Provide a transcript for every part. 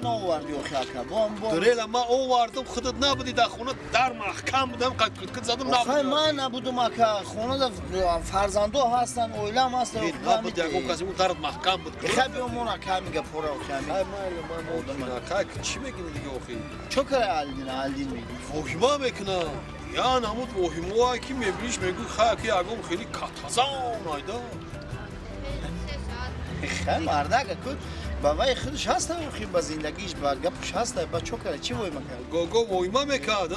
наоварди охи ака? Бом. Дрела ма овардам, худат набуди дар хона, дар маҳкам будам, қад задам набуд. Охай ман набудум ака, хонада фарзандо ҳастанд, оилам ҳаст. Набуд ягон каси, ун дарат маҳкам буд. Хай биё мон ака мега пора охи ами. Хай майли ман модам ака, чӣ мекунӣ дига охи? Чо кара Алдин, Алдин мегӣ? Воҳима мекунам. Я намуд воҳимое ки мебиниш мегӯй хай аки ягон хеле катазан айда. Хай мардак аку ба вай худаш ҳаста охи, ба зиндагиш, ба гапаш ҳаста, ба чо кара, чӣ воҳима кард? Гого воҳима мекард, а?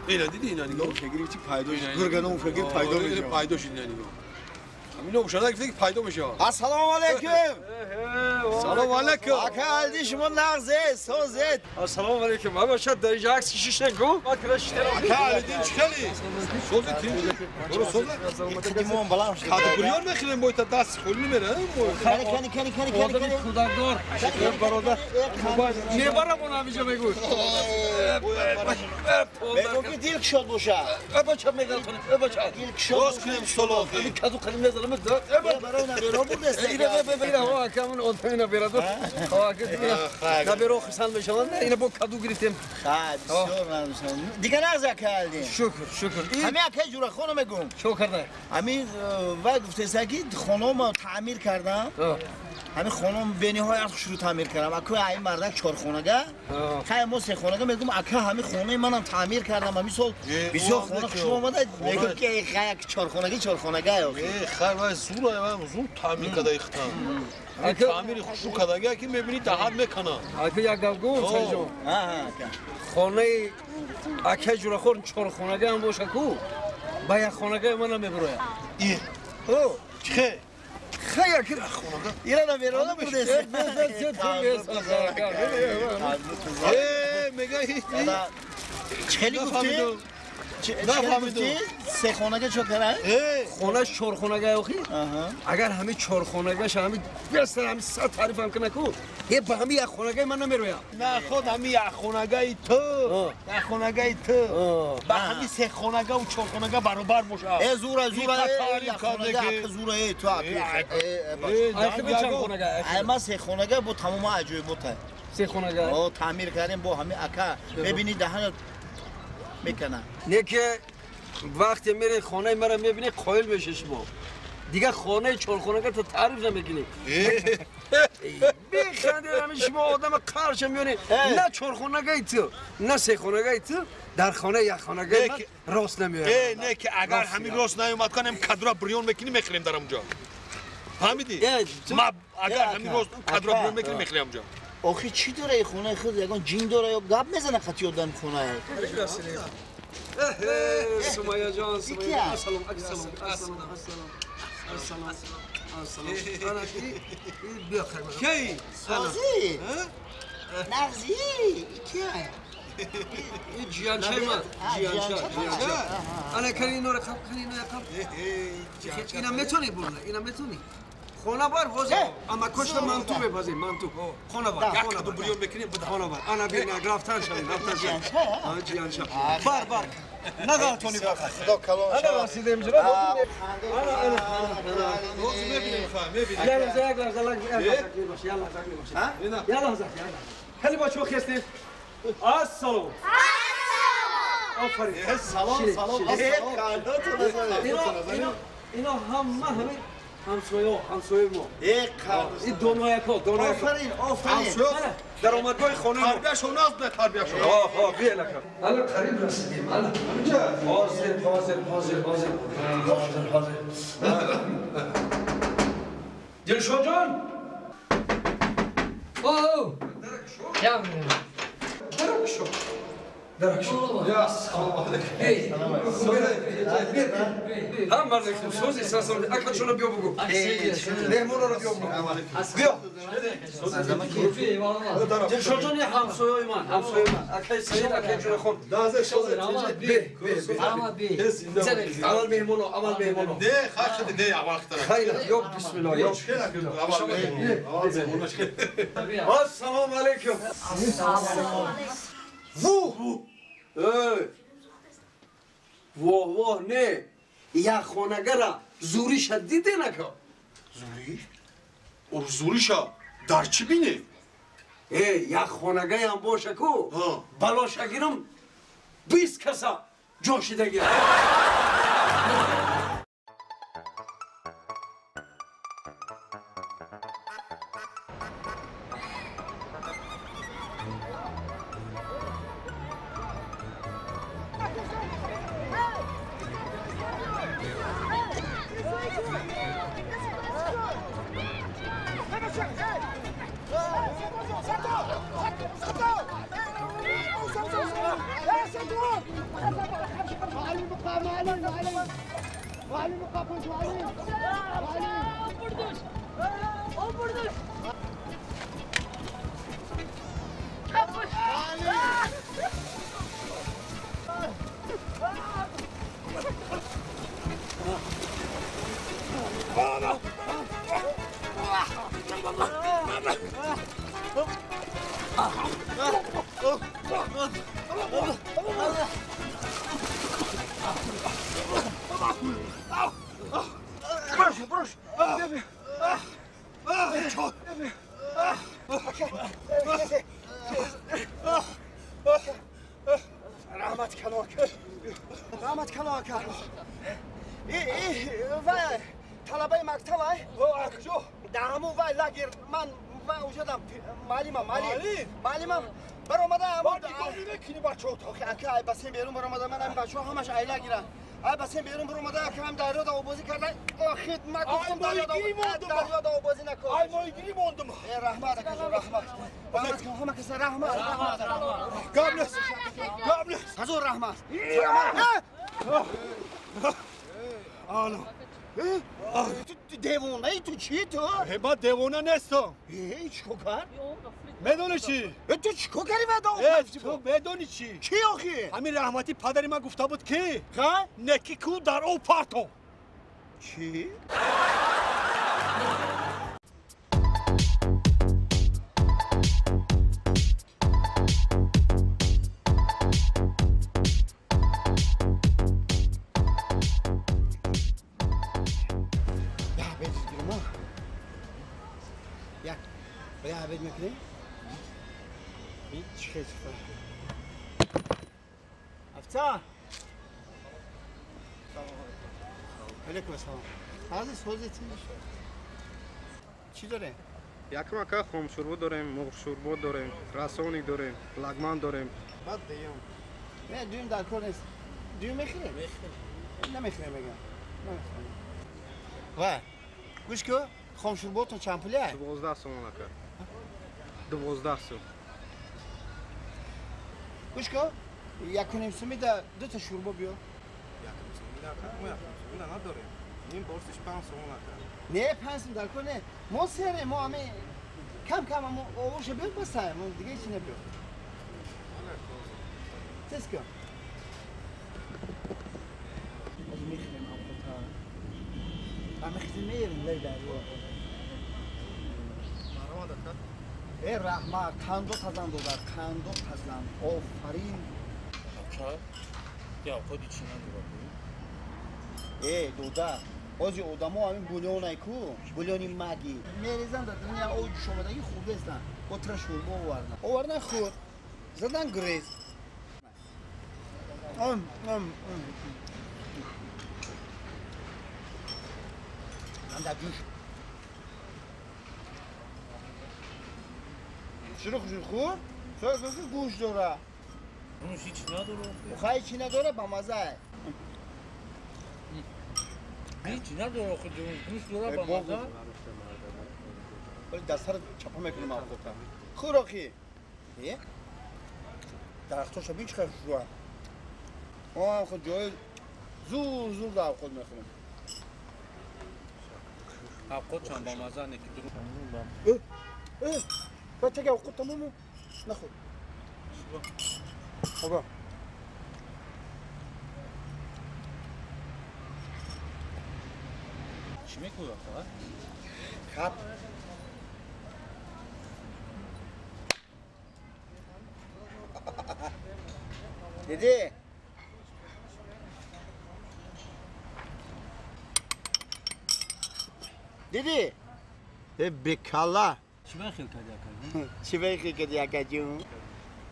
Ина диди, ина нигоҳ. Фикри чи пайдо шуд? Гурга ном фикр пайдо мешавад. Пайдо шуд, ина нигоҳ. Ҳамино бошада гуфта ки пайдо мешавад. Ассалому алайкум. Салому алайкум. Ака Алди, шумо нағзе, созед. Ассалому алайкум. Ама шад дар инҷа акс шишнен ку? Ма кира шишнен. Ака Алидин чӣ хели? Сози тинҷ. Боро соза. Қадимон баланд шуд. Кадбурён мехӯрем, бо ита даст холӣ намера. Кани кани кани кани кани кани. Кудагдор. Бародар. Мебарам он ҳамиҷа мегӯй. Мегӯ ки дил кушод боша. Бача мегалтонем. Бача. Дил кушод. Рост кунем столо. Каду қалим мезанам. Барои наберо бурдест. Ина ҳо акамон одами наберадор. Ҳо ака наберо хурсанд мешаванд. Ина бо каду гирифтем. Хай, бисёр мамнун. Дигар нағз ака Алдин. Шукр, шукр. Ҳами акаи Ҷурахоно мегӯм. Чо карда? Ҳами вай гуфтеста ки хонамо таъмир кардам. Ҳами хонамо бениҳоят хушрӯ таъмир кардам. Ака ҳами мардак чорхонага. Хай мо сехонага мегӯм ака ҳами хонаи манам таъмир кардам. Ҳами сол бисёр хона хушрӯ омада. Мегӯм ки хай як чорхонаги чорхонага. Хай вай зур вай зур таъмир карда ихтам. Таъмири хушрӯ кардага ки мебинӣ даҳат мекана. Ака як гап гӯм Сайҷон. Хонаи акаи Ҷурахор чорхонага ҳам боша ку? Ба як хонагаи ман намебурояд. О, чӣ? Хай ака Ира наберода бурдест. Э, мега ҳеҷ. Чӣ хеле гуфтӣ? Нафаҳмидам. Се хонага чо кара? Хонаш чорхонага охи? Агар ҳами чорхонагаш ҳами бестар ҳами сад таърифам кана ку, е ба ҳами як хонагаи ман намероям. На худ ҳами як хонагаи ту, як хонагаи ту. Ба ҳами се хонага ва чорхонага баробар бошад. Э зура зура як хонага ака зура э ту ака. Э ма се хонага бо тамома аҷоибота. Се хонага? О таъмир кардем бо ҳами ака. Мебини даҳана мекана. Не ки вақте мере хонаи маро мебинӣ қоил меши шумо. Дигар хонаи чорхонага то таъриф намекунӣ. Бихандед ҳамин шумо одама қарша меёред. На чорхонагаи ту, на сехонагаи ту дар хонаи якхонагаи ман рост намеояд. Э, не ки агар ҳамин рост наёмад кунем кадра бирён мекунӣ мехӯрем дар ҳамҷо. Фаҳмидӣ? Ма агар ҳамин рост кадра бирён мекунӣ мехӯрем ҳамҷо. Охи чӣ дора и хонаи худ ягон ҷин дора ё гап мезана қати одам хонае? Сумайя ҷон, Сумайя. Ассалом, ассалом, ассалом, ассалом. Ассалом, ассалом. Ана ки биё хай. Кей? Сози? Нағзи? Ки? И ҷиянчаи ман, ҷиянча, ҷиянча. Ана кани инора қаб, кани инора қаб. Ина метони бурна, ина метони. Хона бар ҳозир амакошта манту мепазем, манту. Хона бар, як каду бирён мекунем буда. Хона бар. Ана бина рафтан шавем, рафтан шавем. Ана ҷиянча. Бар, бар. Нағалтони фақат. Худо калон шавад. Ана расидем ҷира. Ана, ана, ана. Ҳозир мебинем, хай, мебинем. Як лаҳза, як лаҳза, як лаҳза бош, як лаҳза бош. Як лаҳза, як лаҳза. Хеле бачаҳо хестем. Ассалом. Ассалом. Офарин. Салом, салом, ассалом. Ино ҳама ҳамин ҳамсоё, ҳамсоёи мо. Э, қардош. Ин донояко, донояко. Офарин, офарин. Ҳамсоё даромадгоҳи хонаи мо. Тарбияшон аст, не тарбияшон. Ҳо, ҳо, биё лака. Ала қариб расидем, ала. Ҳаминҷа. Ҳозир, ҳозир, ҳозир, ҳозир. Ҳозир, ҳозир. Дилшод ҷон. О, я. Даракшо. Даракшо. Я салом алейкум. Ҳам мардакум сози сасам ака чона биё бугу. Меҳмонро биё бугу. Биё. Дилшод ҷон ҳамсоёи ман, ҳамсоёи ман. Акаи Саид, акаи Ҷурахон. Дазе шозе. Бе, бе, бе. Аввал меҳмоно, аввал меҳмоно. Не, хай не, аввал хтара. Хайр, ё бисмиллоҳ, ё. Аввал меҳмон. Аввал меҳмон. Ассалому алайкум. Ву! Эй! Воҳ, воҳ, не! Як хонагара зуриша диде нака? Зуриш? О, зуриша дар чӣ бинем? Як хонагаям боша ку, балоша гирам, 20 каса ҷошида гирам. Раҳмат калока. Раҳмат калока. Вай талабаи мактаб ай? Куҷо? Дар ҳамун вай лагер ман вай ужадам маълимам, маълим. Маълимам баромада ҳамун мекунӣ бачаҳо. Охи ака ай басен берун баромада ман ҳамин бачаҳо ҳамаш ай лагеранд. Ай басен берун баромада ака ҳам дарёда обозӣ кардан. Охи ман гуфтам дарёда обозӣ накун. Ай моҳигирӣ мондум. Э раҳмат акаҷон раҳмат. Раҳмат кун ҳама каса раҳмат. Раҳмат. Гап нест. Гап нест. Ҳазор раҳмат. Алло. Ту девонаи ту чӣ ту? Ман девона нестам. Чӣ кор кард? Медонӣ чӣ? Ту чӣ кор кардӣ вада? Ту медонӣ чӣ? Чӣ охи? Ҳамин раҳмати падари ман гуфта буд ки неки ку дар об партом. Чӣ? Афца! Алейкум ассалом. Ҳазис ҳозир чӣ дорем? Якум ака хомшӯрбо дорем, мурғшӯрбо дорем, расоник дорем, лагман дорем. Баъд дуюм. Не, дуюм дар кор нест. Дуюм мехӯрем? Мехӯрем. Намехӯрем мегам. Намехӯрем. Вай, гӯш ку, хомшӯрботон чанд пулия? 12 сомон ака. 12 сом. Гӯш ку, якуним сумида дута шӯрбо биё. Якуним сумида ака? Мо якуним сумида надорем. Ним борсиш 5 сомон ака. Не, 5 сом дар кор не. Мо серем, мо ами кам кам мо овоша биё басаем, мо дига ҳеч набиё. Тез кун. Аз мехӯрем авқота. Амихти меерем лай дарё. Марҳамат ака. Э раҳмат, қандо тазан додар, қандо тазан. Офарин. Ака, я овқоти чӣ надорад? Э, додар, ози одамо ҳамин бульонай ку, бульони маги. Мерезанд дар дунё об ҷӯшомадагӣ хӯрдаистанд. Бо тира шӯрбо овардан. Овардан хӯрд, задан грез. Анда ҷӯш. Шуруқ хӯр, хӯр гӯшт дора. Гӯшт ҳеч надорад. Хай чӣ надора, бамаза. Ҳеч надорад, охи гӯшт дора, бамаза. Вале дар сар чапа мекунем авқота. Хӯр охи. Дарахтоша бин чӣ қадр хушрӯянд. Мо ҳам худ ҷои зур зур дар авқот мехӯрем. Авқот чанд бамаза не ки Бача га авқот тамому нахӯр. Оба. Чӣ мекӯяд охо? Хап. Дидӣ? Дидӣ? Э бекалла. Чӣ ба хел кардӣ ака? Чӣ ба хел кардӣ ака ҷун?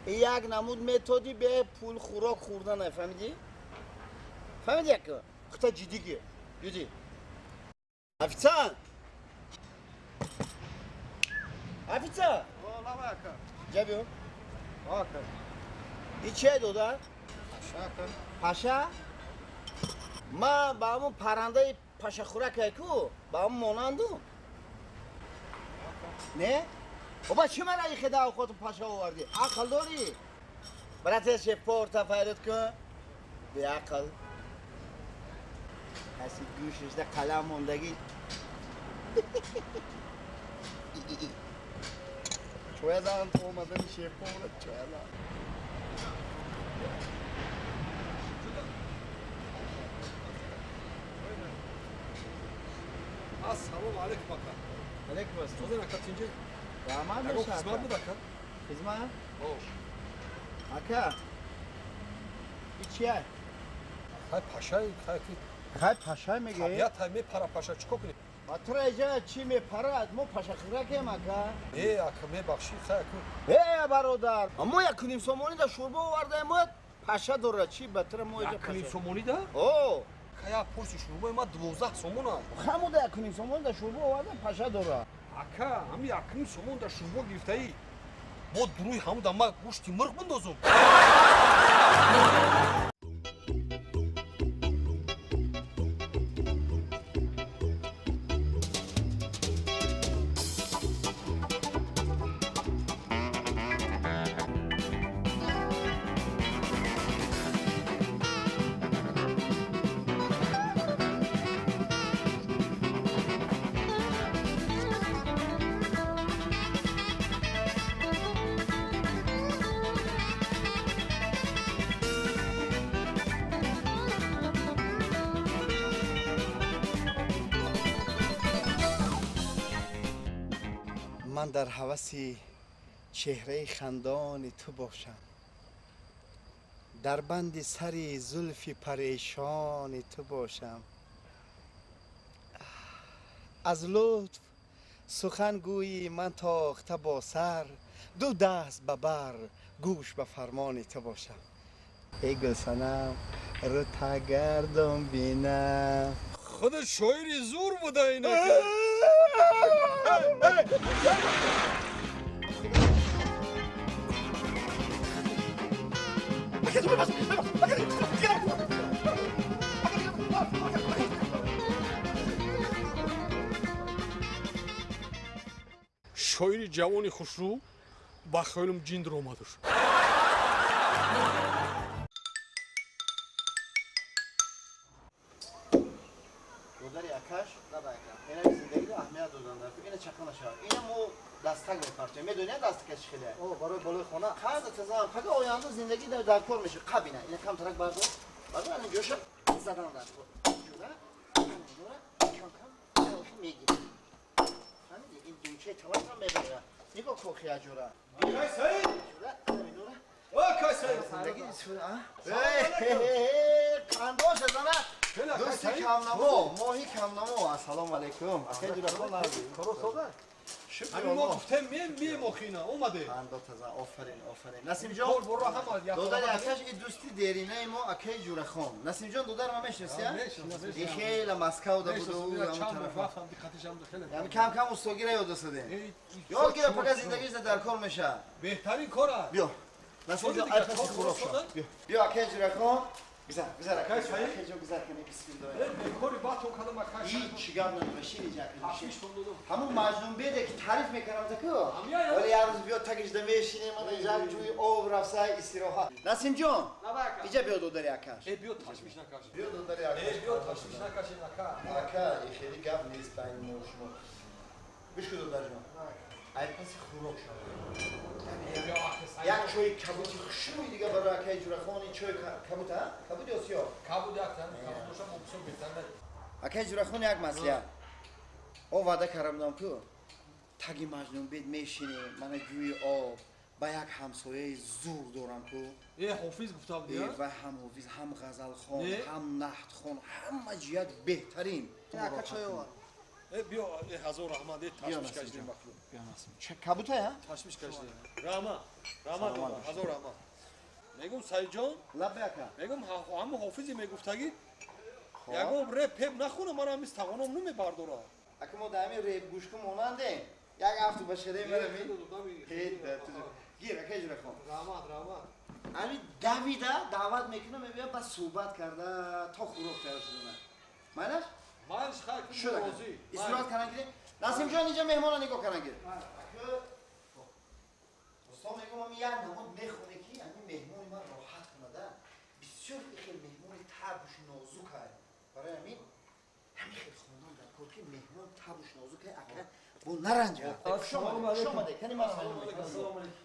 Як намуд методи бе пул хӯрок хӯрдан, фаҳмидӣ? Фаҳмидӣ ака? Хута ҷиддӣ гир. Ҷиддӣ. Официант! Официант! Ака. Ҷа биё. Ака. И чие додар? Паша ака. Паша? Ман ба ҳамон паррандаи пашахӯракае ку, ба ҳамон монанду? Не? Оба чӣ мара ихеда авқоту паша овардӣ? Ақл дорӣ? Брате шеф-поварта файрод кун. Беақл. Каси гӯшашда қалам мондагӣ. Чоя зан то омадани шеф-повара чоя зан. Ассалому алайкум ака. Алайкум ассалом. Созен ака тинҷи? Раҳмат Ягон боша хизмат ака. буд ака? Хизмат? О. Ака. И чия? Хай пашай, хай ки Хай пашай мегӯӣ? табиат ҳай мепара паша чӣ кор кунӣ? Ба тура иҷа чӣ мепарад? Мо пашахӯракем ака. Э ака мебахшӣ, хай аку. Э бародар, мо 1.5 сомонӣ да шӯрбо овардаем, мо паша дорад. Чӣ ба тура мо иҷа 1.5 паша? сомонӣ да? О, Хай як пурси шӯрбои ма 12 сомона. хамуда 1.5 сомонӣ да шӯрбо овардаем, паша дорад. Ака, ҳами 1.5 сомон да шӯрбо гирифтаӣ. Бо дуруи ҳамуда ма гӯшти мурғ бандозум. Ман дар ҳаваси чеҳраи хандони ту бошам, дар банди сари зулфи парешони ту бошам. Аз лутф сухан гӯйӣ ман тохта бо сар, ду даст ба бар, гӯш ба фармони ту бошам. Эй гулсанам, рӯта гардон бинам. Худат шоири зур буда ин ака. Шоири ҷавони хушрӯ ба хаёлам ҷин даромадаш. Додари акаш, лаба ака. Ина зиндагиро аҳамият додан дар. Ина чақа нашавад. Ина мо дастак мепартоем. Медонӣ дастака чӣ хеле? О, барои болои хона. Қанда тазам, фақат оянда зиндагӣ дар кор мешавад. Қаб ина, ина камтарак бардор. Бардор, ана ҷоша задан дар кор. Ҷура, ҷура, кам кам мегирӣ. Фаҳмидӣ? Ин думчаи талафам мебарад. Нигоҳ кун хия ҷура. Акай Саид! Ҷура, ана ҷура. Акай Саид! Зиндагӣ истифода, а? Қандоша зана. Дӯсти камнамо, моҳи камнамо. Ассалому алайкум. Акай Ҷурахон ҳастӣ? Коро сода? Шукр Ҳамин мо Аллоҳ. гуфтем мем охина, омаде. Қандо таза, офарин, офарин. Насимҷон, Кор боро ҳама як додари акаш и дӯсти деринаи мо акаи Ҷурахон. Насимҷон додар ма мешиносӣ, а? Мешиносам, И хеле Москав да буду, ҳамон чанд тарафа. вақтам диққатишам хеле. Яъне кам кам устогира ёд досадем. Ёд гира, фақат зиндагиш дар кор мешавад. Беҳтарин кор аст. Биё. Насимҷон, Соди ай дигар, паси кор хӯрок сода? шав. Биё. Биё акаи Ҷурахон. Гузар, гузар Акаи акаи Саид? Акаи ҷон, гузар кани, бисмиллоҳ. Бекори батон кардам акай Саид. Ҳеҷ чӣ гап надора, шини ҷа акаи, шин. Ташвиш додам. Ҳамун маҷнун беде ки таъриф мекардам таку. Ҳамия, я? Вале як рӯз биё тагишда мешинем, ана як ҷӯи об рафса истироҳат. Насимҷон, Лаба ака. иҷа биё додари акаш. Э биё ташвиш накаш. Биё додари Э акаш. биё ташвиш накашем ака. Ака, и хеле гап нест байни мо шумо. Гӯш кун додарҷон. Ай паси хӯрок шава. Як чойи кабути хушрӯи дига барои акаи Ҷурахон, ин чойи кабут, а? Кабут ё сиёҳ? Кабуд як тан, кабуд бошам, мо бисёр беҳтар. Акаи Ҷурахон як маслиҳат. О ваъда карда будам ку таги маҷнунбед мешинем, мана ҷӯи об, ба як ҳамсояи зур дорам ку. Э ҳофиз гуфта будӣ, Э, а? ва ҳам ҳофиз, ҳам ғазалхон, Не? ҳам наҳтхон, ҳама ҷиҳат беҳтарин. Ака чой овард. Биё, ҳазор раҳмат, ташвиш кашидем махлуқ. Биё Насим. Ча кабута я? Ташвиш кашидем. Раҳмат, раҳмат, ҳазор раҳмат. Мегум Саидҷон? Лаббай ака. Мегум ҳамун ҳофизе мегуфтагӣ ягон реп пеп нахунам, ман ҳамин тағоном намебардорам. Ака мо дар ҳамин реп гӯшку монандем. Як ҳафту ба шере меравем. Гир, ака иҷрахон. Раҳмат, раҳмат. Ҳамин давида даъват мекунам, мебиям ба суҳбат карда то хӯрок тайёр шудана. Майлаш? Майлаш, хай, розӣ. Истироҳат кардан гирем. Насимҷон, инҷа меҳмонро нигоҳ кардан гир. Устод мегӯм, ҳамин як намуд мехоне ки ҳамин меҳмони ман роҳат кунада. Бисёр хел меҳмони табуш нозук ай. Барои ҳамин ҳамин хел хондан дар кор ки меҳмон табуш нозук ай, ака бо наранҷа. Хуш омадед, хуш омадед. Кани ман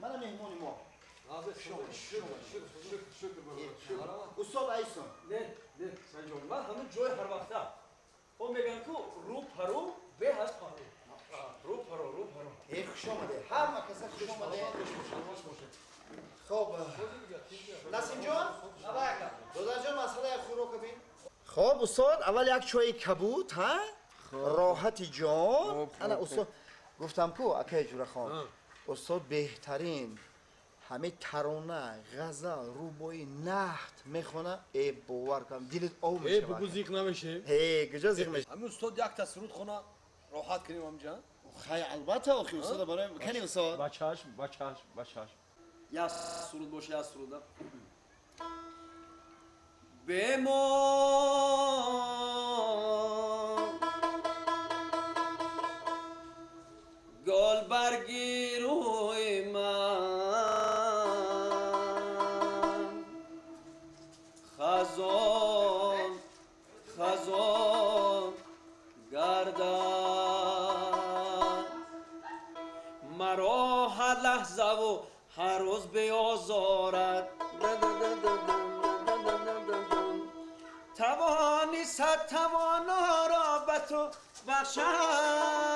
мана меҳмони мо. Устод Айсон. Не, не, Саидҷон, ман ҳамин ҷои ҳар вақта. О мегӯям ку рӯ пару беҳ аз паҳлу. Рӯ пару, рӯ пару. Э, хуш омадед. Ҳама каса хуш омадед. Хоб. Насимҷон? Додарҷон, масъала як хӯрока бин. Хоб, устод, аввал як чойи кабуд, ҳа? Роҳати ҷон. Ана устод, гуфтам ку, акаи Ҷурахон. Устод беҳтарин ҳаме тарона, ғазал, рубоӣ, наҳт мехона. Э, бовар кунам, дилат ов мешавад. Э, бугу зиқ намешем. Э, куҷо зиқ мешавад? Ҳамин устод якта суруд хона роҳат кунем ҳамҷа. Хай, албатта, охи устод барои кани устод. Ба чашм, ба чашм, ба чашм. Як суруд боша, як суруда. Бемон гулбарги рӯи ман хазон хазон гардад, маро ҳар лаҳзаву ҳар рӯз биозорад. Тавони сад тавоноро ба ту бахшам,